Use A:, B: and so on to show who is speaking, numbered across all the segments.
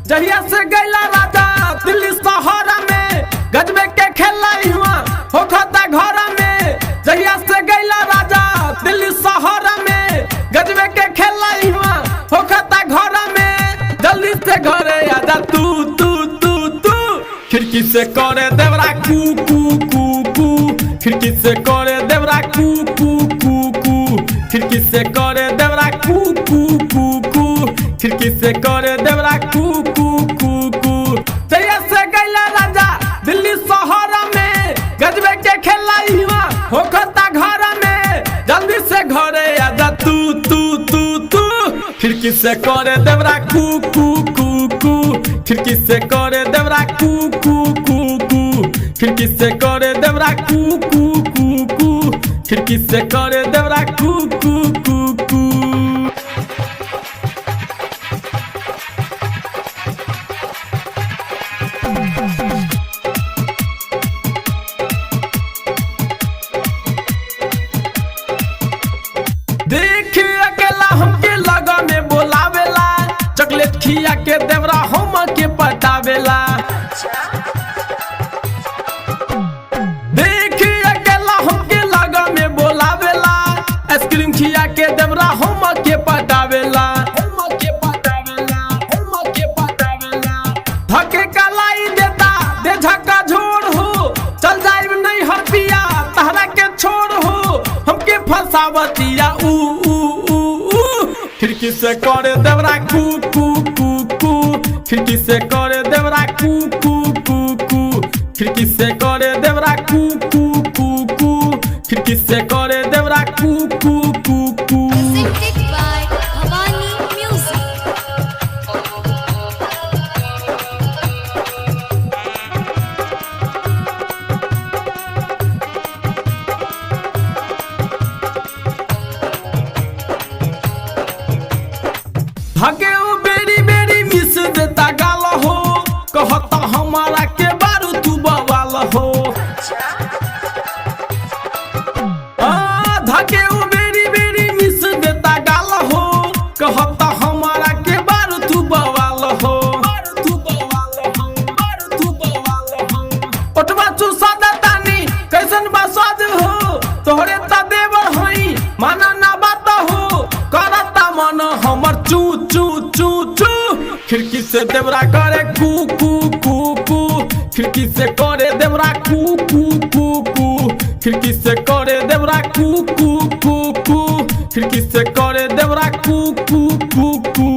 A: जहिया से गैला राजा दिल्ली शहर में, गजबे के खेला हुआ होखता घर में। जहिया से गैला राजा दिल्ली शहर में, गजबे के खेला हुआ होखता घर में। जल्दी से घरे आजा तू तू तू तू, खिड़की से करे देवरा कू कू कू कू, खिड़की से करे देवरा कू कू कू कू, खिड़की से करे देवरा कू कू कू कू, खिड़की से करे देवरा कू कू कू कू। जहिया से गैला राजा दिल्ली शहर में, गजबे के खेला हुआ होखता घर में। जल्दी से घरे आजा तू तू तू तू, खिड़की से करे देवरा कू कू कू कू, खिड़की से करे देवरा कू कू कू कू, खिड़की से करे देवरा कू कू कू कू, खिड़की से करे देवरा कू कू कू कू। देख अकेला हमके लगा में बोलावेला, चॉकलेट खिया के देवरा हम के पटावेला। देख अकेला हमके लगा में बोलावेला, आइसक्रीम खिया के देवरा हम के पटावेला, हम के पटावेला, हम के पटावेला। धके कलाई देता दे झका झोर हो, चल जाइब नहीं हर पिया तहरा के छोड़ हो, हमके फसावतिया ऊ ऊ ऊ ऊ। खिड़की से करे देवरा कू कू कू कू, खिड़की से करे देवरा कू कू कू कू, खिड़की से करे देवरा कू कू कू कू, खिड़की से करे देवरा कू कू कू कू।
B: Presented by Bhavani Music.
A: धके ओ बेरी बेरी मिस देता गाल हो, कहता हमारा के बारू तू बवाल हो। आ, धके ओ बेरी बेरी मिस देता गाल हो, कहता हमारा के बारू तू बवाल हो, बारू तू बवाल हो, बारू तू बवाल हो। ओठवा चूसा देतानी कैसन बा स्वाद हो, तोहरे त देवर होई माना ना बात हो, करता मन हमर चू चू चू चू। खिड़की से देवरा करे कू कू कू कू, खिड़की से करे देवरा कू कू कू कू, खिड़की से करे देवरा कू कू कू कू, खिड़की से करे देवरा कू कू कू कू।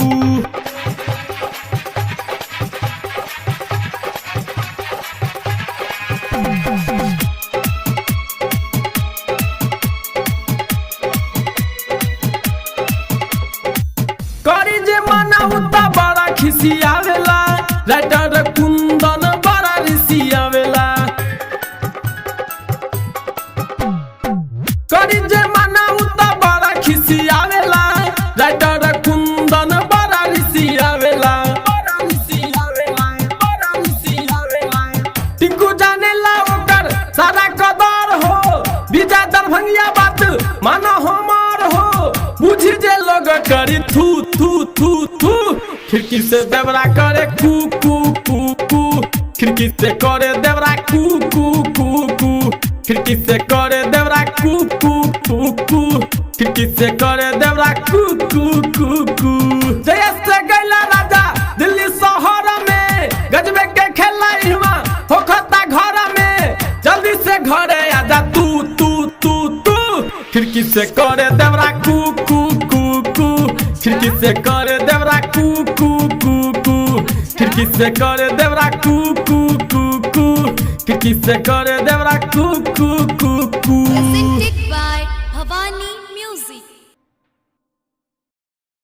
A: करी जे मना उता बड़ा खिसियावेला, राइटर कुंदन बड़ा रिसियावेला। करी जे मना उता बड़ा खिसियावेला, राइटर कुंदन बड़ा रिसियावेला, बड़ा रिसियावेला, बड़ा रिसियावेला। टिंकू जानेला ओकर सारा कदर हो, बीजा दरभंगिया बात माना हमार हो, बुझी जे लोग करी थू थू थू थू। खिड़की से देवरा करे कू कू कू कू, खिड़की से करे देवरा कू कू कू कू, खिड़की से करे देवरा कू कू कू कू, खिड़की से करे देवरा कू कू कू कू। जय से गैला राजा दिल्ली शहर में, गजबे के खेला हुआ होखता घर में। जल्दी से घरे आजा तू तू तू तू, खिड़की से करे देवरा कू कू कू कू, खिड़की से करे देवरा कू कू कू कू, खिड़की से करे देवरा कू कू कू कू, खिड़की से करे देवरा कू कू कू कू।
B: Presented by